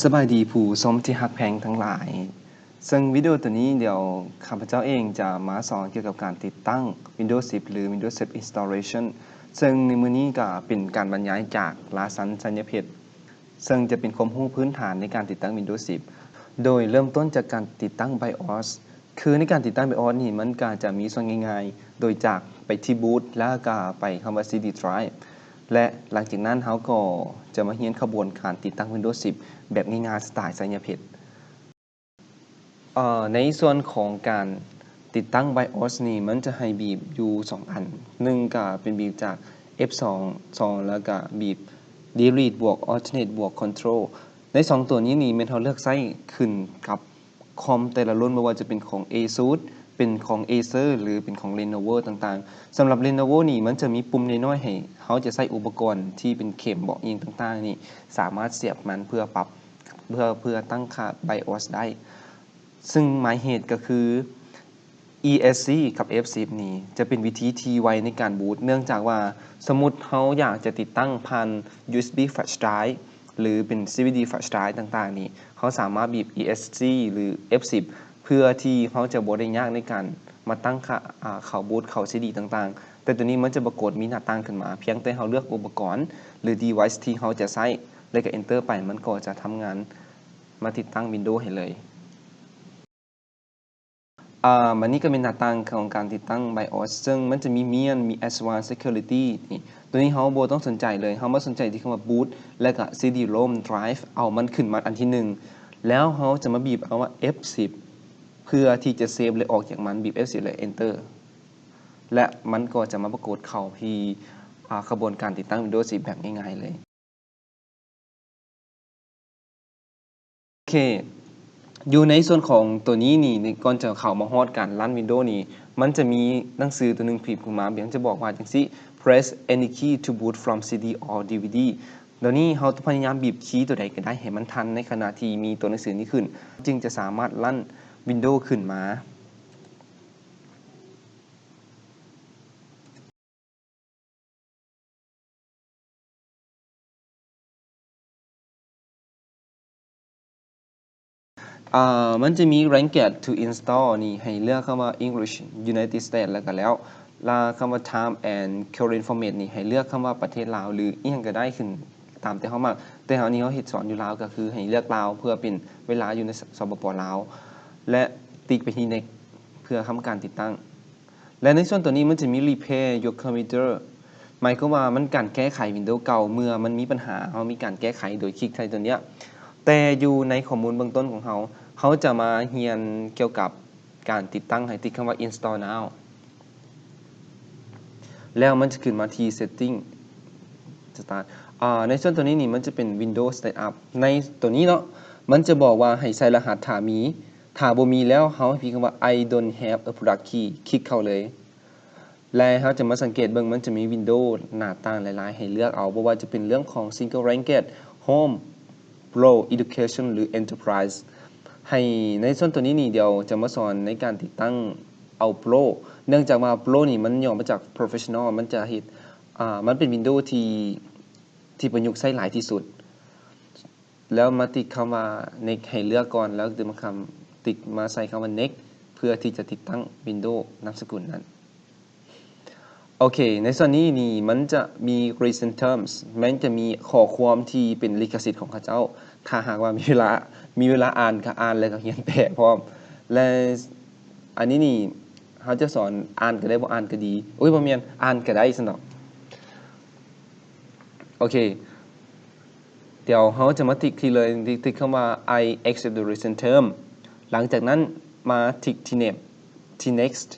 ສະບາຍດີຜູ້ຊົມທີ່ຮັກແພງທັງຫຼາຍ, ເຊິ່ງວິດີໂອໂຕນີ້ດຽວຂ້າພະເຈົ້າເອງຈະມາສອນກ່ຽວກັບການຕິດຕັ້ງ Windows ສິບ ຫຼື Windows ສິບ Installation, ເຊິ່ງໃນມື້ນີ້ກໍເປັນການບັນຍາຍຈາກ ລາຊັນ ໄຊຍະເພັດ, ເຊິ່ງຈະເປັນຄວາມຮູ້ພື້ນຖານໃນການຕິດຕັ້ງ Windows ສິບ ໂດຍເລີ່ມຕົ້ນຈາກການຕິດຕັ້ງ BIOS. ຄືໃນການຕິດຕັ້ງ BIOS ນີ້ ມັນກໍຈະມີຊ່ວງງ່າຍໆ ໂດຍຈາກໄປທີ່ບູດ ແລ້ວກໍໄປຄຳວ່າ CD drive ແລະ ຫຼັງຈາກນັ້ນເຮົາກໍຈະມາຮຽນຂະບວນການຕິດຕັ້ງ Windows ສິບ ແບບງ່າຍໆ ສະໄຕລ໌ໄຊຍະເພັດ. ເອີ ໃນສ່ວນຂອງການຕິດຕັ້ງ BIOS ນີ້ ມັນຈະໃຫ້ບີບຢູ່ສອງອັນ, ໜຶ່ງກໍເປັນບີບຈາກ F ສອງ ສອງ ແລ້ວກໍບີບ Delete ບວກ Alternate ບວກ Control. ໃນສອງຕົວນີ້ນີ້ ແມ່ນເຮົາເລືອກໃຊ້ຂຶ້ນກັບ ຄອມແຕ່ລະລຸ້ນ ບໍ່ວ່າຈະເປັນຂອງ ASUS ເປັນຂອງ Acer ຫຼື ເປັນຂອງ Lenovo ຕ່າງໆ. ສຳລັບ Lenovo ນີ້ ມັນຈະມີປຸ່ມນ້ອຍໆ ໃຫ້ເຮົາຈະໃຊ້ອຸປະກອນທີ່ເປັນເຂັມເບາະອີ່ຫຍັງຕ່າງໆ ນີ້ ສາມາດສຽບມັນເພື່ອປັບ ເພື່ອ ເພື່ອຕັ້ງຄ່າ BIOS ໄດ້. ຊຶ່ງໝາຍເຫດກໍຄື ESC ກັບ F ສິບ ນີ້ຈະເປັນວິທີທີ່ໄວໃນການບູດ, ເນື່ອງຈາກວ່າສົມມຸດເຮົາຢາກຈະຕິດຕັ້ງຜ່ານ USB flash drive ຫຼື ເປັນ DVD flash drive ຕ່າງໆ ນີ້ ເຮົາສາມາດບີບ ESC ຫຼື F ສິບ ເພື່ອທີ່ເຮົາຈະບໍ່ໄດ້ຍາກໃນການມາຕັ້ງຄ່າ ອາ ເຂົ້າບູດ ເຂົ້າ CD ຕ່າງໆ. ແຕ່ໂຕນີ້ມັນຈະປາກົດມີໜ້າຕ່າງຂຶ້ນມາ ພຽງແຕ່ເຮົາເລືອກອຸປະກອນ ຫຼື device ທີ່ເຮົາຈະໃຊ້ ແລ້ວກໍ enter ໄປ ມັນກໍຈະທຳງານມາຕິດຕັ້ງ Windows ໃຫ້ເລີຍ. ອາ ບາດນີ້ກໍເປັນໜ້າຕ່າງຂອງການຕິດຕັ້ງ BIOS ເຊິ່ງມັນຈະມີ MIAN ມີ Advanced Security ນີ້ ໂຕນີ້ເຮົາບໍ່ຕ້ອງສົນໃຈເລີຍ, ເຮົາມາສົນໃຈທີ່ຄຳວ່າ boot ແລ້ວກໍ CD-ROM drive ເອົາມັນຂຶ້ນມາອັນທີໜຶ່ງ ແລ້ວເຮົາຈະມາບີບເອົາວ່າ F ສິບ ເພື່ອທີ່ຈະ save ແລະ ອອກຈາກມັນ, ບີບ F ສິບ ແລ້ວ enter ແລະ ມັນກໍຈະມາປາກົດເຂົ້າທີ່ ອາ ຂະບວນການຕິດຕັ້ງ Windows ສິບ ແບບງ່າຍໆ ເລີຍ. ໂອເຄ ຢູ່ໃນສ່ວນຂອງໂຕນີ້ນີ້ ໃນ ກ່ອນຈະເຂົ້າມາຮອດການ run Windows ນີ້ ມັນຈະມີໜັງສືໂຕໜຶ່ງພິມຂຶ້ນມາ ມັນຈະບອກວ່າຈັ່ງຊີ້ Press any key to boot from CD or DVD. ດຽວນີ້ເຮົາຕ້ອງພະຍາຍາມບີບຄີໂຕໃດກໍໄດ້ໃຫ້ມັນທັນ ໃນຂະນະທີ່ມີໂຕໜັງສືນີ້ຂຶ້ນ ຈຶ່ງຈະສາມາດ run Windows ຂຶ້ນມາ. ອາ ມັນຈະມີ Language to install ນີ້ໃຫ້ເລືອກຄຳວ່າ English United States ແລ້ວກໍແລ້ວ ແລະ ຄຳວ່າ Time and Current Format ນີ້ໃຫ້ເລືອກຄຳວ່າປະເທດລາວ ຫຼື ອີ່ຫຍັງກໍໄດ້ ຂຶ້ນຕາມແຕ່ເຮົາມັກ. ແຕ່ເຮົານີ້ເຮົາເຮັດສອນຢູ່ລາວ ກໍຄືໃຫ້ເລືອກລາວ ເພື່ອເປັນເວລາຢູ່ໃນ ສປປ ລາວ ແລະ ຕິກໄປທີ່ Next ເພື່ອທຳການຕິດຕັ້ງ. ແລະ ໃນສ່ວນຕົວນີ້ມັນຈະມີ Repair Your Computer ໝາຍຄວາມວ່າມັນການແກ້ໄຂ Windows ເກົ່າ ເມື່ອມັນມີບັນຫາ ເຮົາມີການແກ້ໄຂໂດຍຄລິກໃສ່ຕົວເນີ້ຍ. ແຕ່ຢູ່ໃນຂໍ້ມູນເບື້ອງຕົ້ນຂອງເຮົາ ເຮົາຈະມາຮຽນກ່ຽວກັບການຕິດຕັ້ງ ໃຫ້ຕິກຄຳວ່າ Install Now ແລ້ວມັນຈະຂຶ້ນມາທີ່ Setting Start. ອາ ໃນສ່ວນຕົວນີ້ນີ້ ມັນຈະເປັນ Windows Setup. ໃນຕົວນີ້ເນາະ ມັນຈະບອກວ່າໃຫ້ໃສ່ລະຫັດ ຖ້າມີ ຖ້າບໍ່ມີແລ້ວ ເຮົາໃຫ້ພິມຄຳວ່າ I don't have a product key ຄລິກເຂົ້າເລີຍ ແລະ ເຮົາຈະມາສັງເກດເບິ່ງ ມັນຈະມີ Windows ໜ້າຕ່າງຫຼາຍໆ ໃຫ້ເລືອກເອົາ ບໍ່ວ່າຈະເປັນເລື່ອງຂອງ Single Language, Home, Pro, Education ຫຼື Enterprise. ໃຫ້ ໃນສ່ວນຕົວນີ້ນີ້ ດຽວຈະມາສອນໃນການຕິດຕັ້ງເອົາ Pro ເນື່ອງຈາກວ່າ Pro ນີ້ມັນຫຍໍ້ມາຈາກ Professional ມັນຈະເຮັດ ອາ ມັນເປັນ Windows ທີ່ ທີ່ປະຍຸກໃຊ້ຫຼາຍທີ່ສຸດ. ແລ້ວມາຕິກຄຳວ່າ Next ໃຫ້ເລືອກກ່ອນ ແລ້ວຕິກມາຄຳ ຕິກມາໃສ່ຄຳວ່າ Next ເພື່ອທີ່ຈະຕິດຕັ້ງ Windows ນາມສະກຸນນັ້ນ. ໂອເຄ ໃນສ່ວນນີ້ນີ້ ມັນຈະມີ Recent Terms ແມ່ນຈະມີຂໍ້ຄວາມທີ່ເປັນລິຂະສິດຂອງເຂົາເຈົ້າ ຖ້າຫາກວ່າມີເວລາ ມີເວລາອ່ານກໍອ່ານ ແລ້ວກໍຮຽນແປພ້ອມ ແລະ ອັນນີ້ນີ້ ເຮົາຈະສອນອ່ານກໍໄດ້ ບໍ່ອ່ານກໍດີ ໂອ້ຍ ບໍ່ແມ່ນ ອ່ານກໍໄດ້ຊັ້ນດອກ. ໂອເຄ ດຽວເຮົາຈະມາຕິກທີ່ເລີຍ ຕິກ ຕິກຄຳວ່າ I accept the recent term ຫຼັງຈາກນັ້ນມາຕິກທີ່ Next ທີ່ Next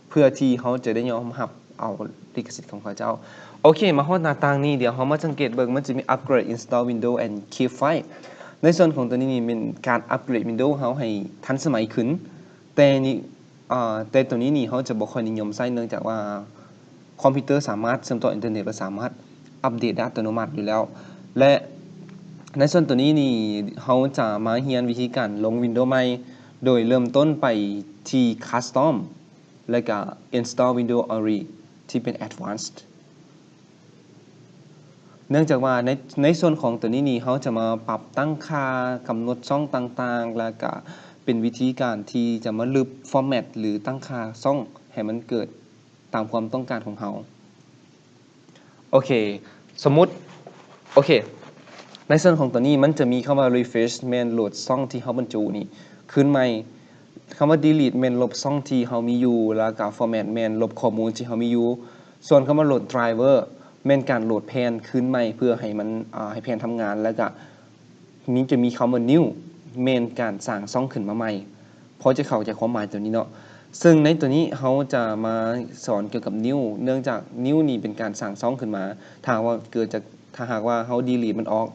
ເພື່ອທີ່ເຮົາຈະໄດ້ຍອມຮັບເອົາລິຂະສິດຂອງເຂົາເຈົ້າ. ໂອເຄ ມາຮອດໜ້າຕ່າງນີ້ ດຽວເຮົາມາສັງເກດເບິ່ງ ມັນຈະມີ Upgrade, Install Windows and Keep File. ໃນສ່ວນຂອງຕົວນີ້ນີ້ ແມ່ນການ upgrade Windows ເຮົາໃຫ້ທັນສະໄໝຂຶ້ນ ແຕ່ນີ້ ອາ ແຕ່ໂຕນີ້ນີ້ເຮົາຈະບໍ່ຄ່ອຍນິຍົມໃຊ້ ເນື່ອງຈາກວ່າຄອມພິວເຕີສາມາດເຊື່ອມຕໍ່ອິນເຕີເນັດ ແລະ ສາມາດອັບເດດໄດ້ອັດຕະໂນມັດຢູ່ແລ້ວ ແລະ ໃນສ່ວນໂຕນີ້ນີ້ ເຮົາຈະມາຮຽນວິທີການລົງ Windows ໃໝ່ ໂດຍເລີ່ມຕົ້ນໄປທີ່ Custom ແລະ ກະ Install Windows Only ທີ່ເປັນ Advanced. ເນື່ອງຈາກວ່າໃນ ໃນສ່ວນຂອງຕົວນີ້ນີ້ ເຮົາຈະມາປັບຕັ້ງຄ່າກຳນົດຊ່ອງຕ່າງໆ ແລ້ວກະເປັນວິທີການທີ່ຈະມາລຶບ format ຫຼື ຕັ້ງຄ່າຊ່ອງໃຫ້ມັນເກີດຕາມຄວາມຕ້ອງການຂອງເຮົາ. ໂອເຄ ສົມມຸດ ໂອເຄ ໃນສ່ວນຂອງຕົວນີ້ມັນຈະມີຄຳວ່າ refresh ແມ່ນໂຫຼດຊ່ອງທີ່ເຮົາບັນຈຸນີ້ຄືນໃໝ່. ຄຳວ່າ delete ແມ່ນລົບຊ່ອງທີ່ເຮົາມີຢູ່ ແລ້ວກະ format ແມ່ນລົບຂໍ້ມູນທີ່ເຮົາມີຢູ່. ສ່ວນຄຳວ່າ load driver ແມ່ນການໂຫຼດແຜ່ນຄືນໃໝ່ ເພື່ອໃຫ້ມັນ ອາ ໃຫ້ແຜ່ນທຳງານ ແລ້ວກະມີ ຈະມີຄຳວ່າ new ແມ່ນການສ້າງຊ່ອງຂຶ້ນມາໃໝ່. ພໍຈະເຂົ້າໃຈຄວາມໝາຍຕົວນີ້ເນາະ. ເຊິ່ງໃນຕົວນີ້ເຮົາຈະມາສອນກ່ຽວກັບ new ເນື່ອງຈາກ new ນີ້ເປັນການສ້າງຊ່ອງຂຶ້ນມາ ຖ້າຫາກວ່າເກີດຈາກ ຖ້າຫາກວ່າເຮົາ delete ມັນອອກ.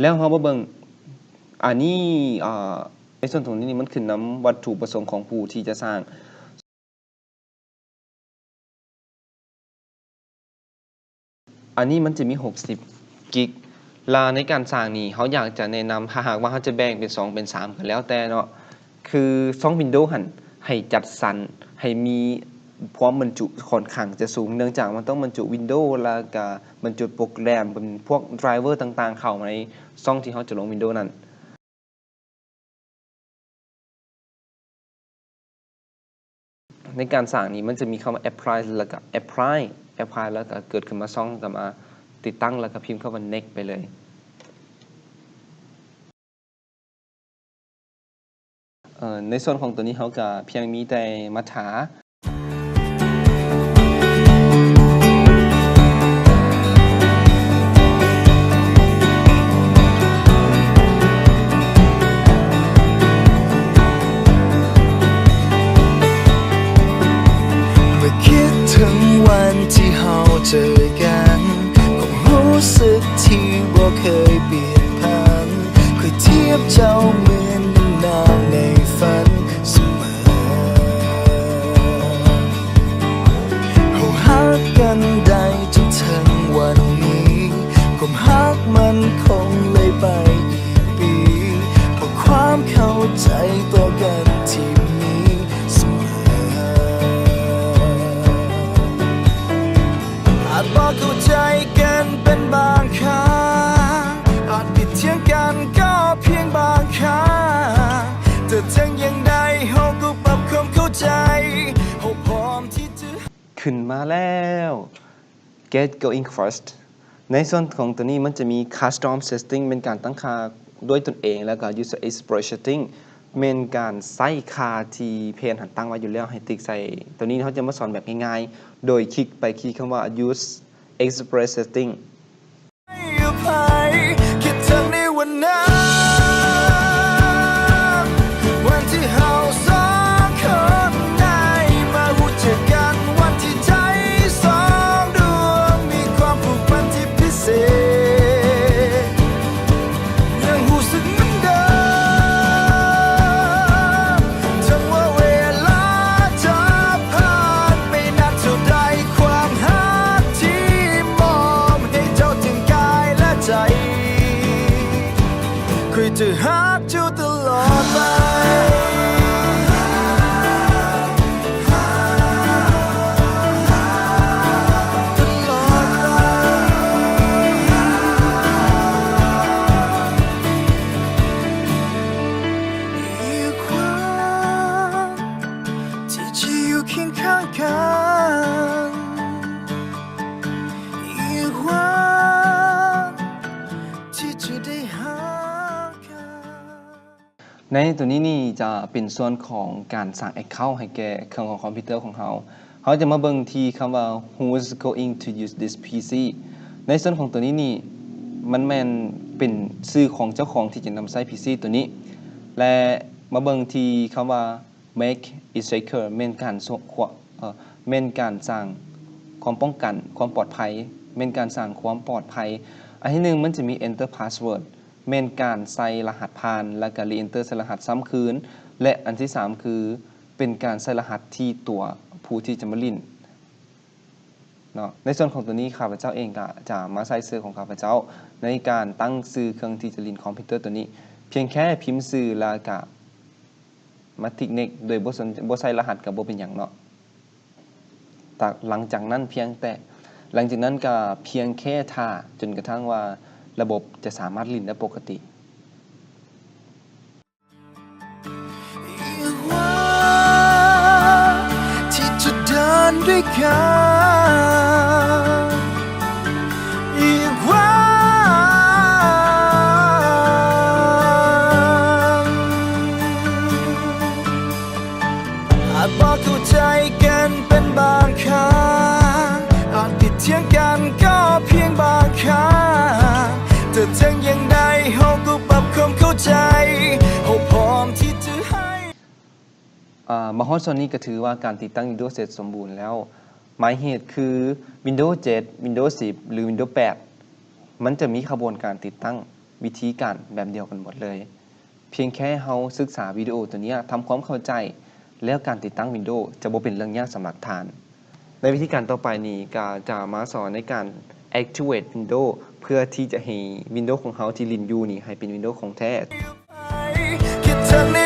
ແລ້ວເຮົາມາເບິ່ງ ອັນນີ້ ອາ ໃນສ່ວນຕົງນີ້ມັນຂຶ້ນນຳວັດຖຸປະສົງຂອງຜູ້ທີ່ຈະສ້າງ. ອັນນີ້ມັນຈະມີຫົກສິບກິກ ແລະ ໃນການສ້າງນີ້ ເຮົາຢາກຈະແນະນຳ ຖ້າຫາກວ່າເຮົາຈະແບ່ງເປັນສອງເປັນສາມກໍແລ້ວແຕ່ເນາະ ຄືຊ່ອງ Windows ຫັ້ນ ໃຫ້ຈັດສັນ ໃຫ້ມີຄວາມບັນຈຸຂ້ອນຂ້າງຈະສູງ ເນື່ອງຈາກມັນຕ້ອງບັນຈຸ Windows ແລ້ວກະບັນຈຸໂປຣແກຣມ ເປັນພວກ driver ຕ່າງໆ ເຂົ້າມາໃນຊ່ອງທີ່ເຮົາຈະລົງ Windows ນັ້ນ. ໃນການສ້າງນີ້ມັນຈະມີຄຳວ່າ apply ແລ້ວກະ apply apply ແລ້ວກະເກີດຂຶ້ນມາຊ່ອງ ແລ້ວກະມາຕິດຕັ້ງ ແລ້ວກະພິມຄຳວ່າ next ໄປເລີຍ. ເອີ ໃນສ່ວນຂອງຕົວນີ້ເຮົາກະພຽງມີແຕ່ມາຖ້າ. ເມື່ອຄິດເຖິງວັນທີ່ເຮົາເຈີກັນ ຄວາມຮູ້ສຶກທີ່ບໍ່ເຄີຍປ່ຽນຜັນ ຂ້ອຍທຽບເຈົ້າເໝືອນດັ່ງນາງໃນຝັນສະເໝີ. ເຮົາຮັກກັນໄດ້ຈົນເຖິງວັນນີ້ ຄວາມຮັກມັນຄົງເລີຍໄປອີກປີ ເພາະຄວາມເຂົ້າໃຈຕໍ່ກັນທີ່ມີສະເໝີ. ອາດບໍ່ເຂົ້າໃຈກັນເປັນບາງຄັ້ງ ອາດຜິດຖຽງກັນກໍພຽງບາງຄັ້ງ ແຕ່ເຖິງຢ່າງໃດເຮົາກໍປັບຄວາມເຂົ້າໃຈ ເຮົາພ້ອມທີ່ຈະ ຂຶ້ນມາແລ້ວ Get Going First. ໃນສ່ວນຂອງຕົວນີ້ມັນຈະມີ Custom Setting ແມ່ນການຕັ້ງຄ່າດ້ວຍຕົນເອງ ແລ້ວກໍ User Experience Setting ແມ່ນການໃຊ້ຄ່າທີ່ແຜນຫັ້ນຕັ້ງໄວ້ຢູ່ແລ້ວ ໃຫ້ຕິກໃສ່. ຕົວນີ້ເຮົາຈະມາສອນແບບງ່າຍໆ ໂດຍຄລິກໄປທີ່ຄຳວ່າ User Experience Setting. ໃຫ້ອະໄພ ຄິດເຖິງໃນວັນນັ້ນ ວັນທີ່ເຮົາສອງຄົນໄດ້ມາຮູ້ຈັກກັນ ວັນທີ່ໃຈສອງດວງມີຄວາມຜູກພັນທີ່ພິເສດ ຍັງຮູ້ສຶກເໝືອນເດີມ ເຖິງວ່າເວລາຈະຜ່ານໄປນານເທົ່າໃດ ຄວາມຮັກທີ່ມອບໃຫ້ເຈົ້າທັງກາຍ ແລະ ໃຈ ຂ້ອຍຈະຮັກເຈົ້າຕະຫຼອດໄປ. ໃນຕົວນີ້ນີ້ຈະເປັນສ່ວນຂອງການສ້າງ account ໃຫ້ແກ່ເຄື່ອງຂອງຄອມພິວເຕີຂອງເຮົາ. ເຮົາຈະມາເບິ່ງທີ່ຄຳວ່າ Who's going to use this PC? ໃນສ່ວນຂອງຕົວນີ້ນີ້ ມັນແມ່ນເປັນຊື່ຂອງເຈົ້າຂອງທີ່ຈະນຳໃຊ້ PC ຕົວນີ້ ແລະ ມາເບິ່ງທີ່ຄຳວ່າ Make it secure ແມ່ນການສະ ເອີ ແມ່ນການສ້າງຄວາມປ້ອງກັນຄວາມປອດໄພ ແມ່ນການສ້າງຄວາມປອດໄພ. ອັນທີໜຶ່ງ ມັນຈະມີ Enter password ແມ່ນການໃສ່ລະຫັດຜ່ານ ແລ້ວກະ re-enter ໃສ່ລະຫັດຊ້ຳຄືນ ແລະ ອັນທີສາມ ຄືເປັນການໃສ່ລະຫັດທີ່ຕົວຜູ້ທີ່ຈະມາຫຼິ້ນເນາະ. ໃນສ່ວນຂອງຕົວນີ້ ຂ້າພະເຈົ້າເອງກະຈະມາໃສ່ຊື່ຂອງຂ້າພະເຈົ້າ ໃນການຕັ້ງຊື່ເຄື່ອງທີ່ຈະຫຼິ້ນຄອມພິວເຕີຕົວນີ້ ພຽງແຄ່ພິມຊື່ ແລ້ວກະ ມາຕິກ next ໂດຍບໍ່ສົນ ບໍ່ໃສ່ລະຫັດກໍບໍ່ເປັນຫຍັງເນາະ. ຕາ ຫຼັງຈາກນັ້ນພຽງແຕ່ ຫຼັງຈາກນັ້ນກໍພຽງແຄ່ຖ້າຈົນກະທັ້ງວ່າລະບົບຈະສາມາດຫຼິ້ນໄດ້ປົກກະຕິ. ອາດບໍ່ເຂົ້າໃຈກັນເປັນບາງຄັ້ງ ອາດຜິດຖຽງກັນກໍພຽງບາງຄັ້ງ ແຕ່ເຖິງຢ່າງໃດເຮົາກໍປັບຄວາມເຂົ້າໃຈ ເຮົາພ້ອມທີ່ຈະໃຫ້ ອາ ມາຮອດສ່ວນນີ້ກໍຖືວ່າການຕິດຕັ້ງ Windows ເສັດສົມບູນແລ້ວ. ໝາຍເຫດຄື Windows ເຈັດ Windows ສິບ ຫຼື Windows ແປດ ມັນຈະມີຂະບວນການຕິດຕັ້ງ ວິທີການແບບດຽວກັນໝົດເລີຍ. ພຽງແຄ່ເຮົາສຶກສາວິດີໂອໂຕເນີ້ຍ ທຳຄວາມເຂົ້າໃຈ ແລ້ວການຕິດຕັ້ງ Windows ຈະບໍ່ເປັນເລື່ອງຍາກສຳລັບທ່ານ. ໃນວິທີການຕໍ່ໄປນີ້ກໍຈະມາສອນໃນການ activate Windows ເພື່ອທີ່ຈະໃຫ້ Windows ຂອງເຮົາທີ່ຫຼິ້ນຢູ່ນີ້ ໃຫ້ເປັນ Windows ຂອງແທ້. ຄິດເຖິງໃນ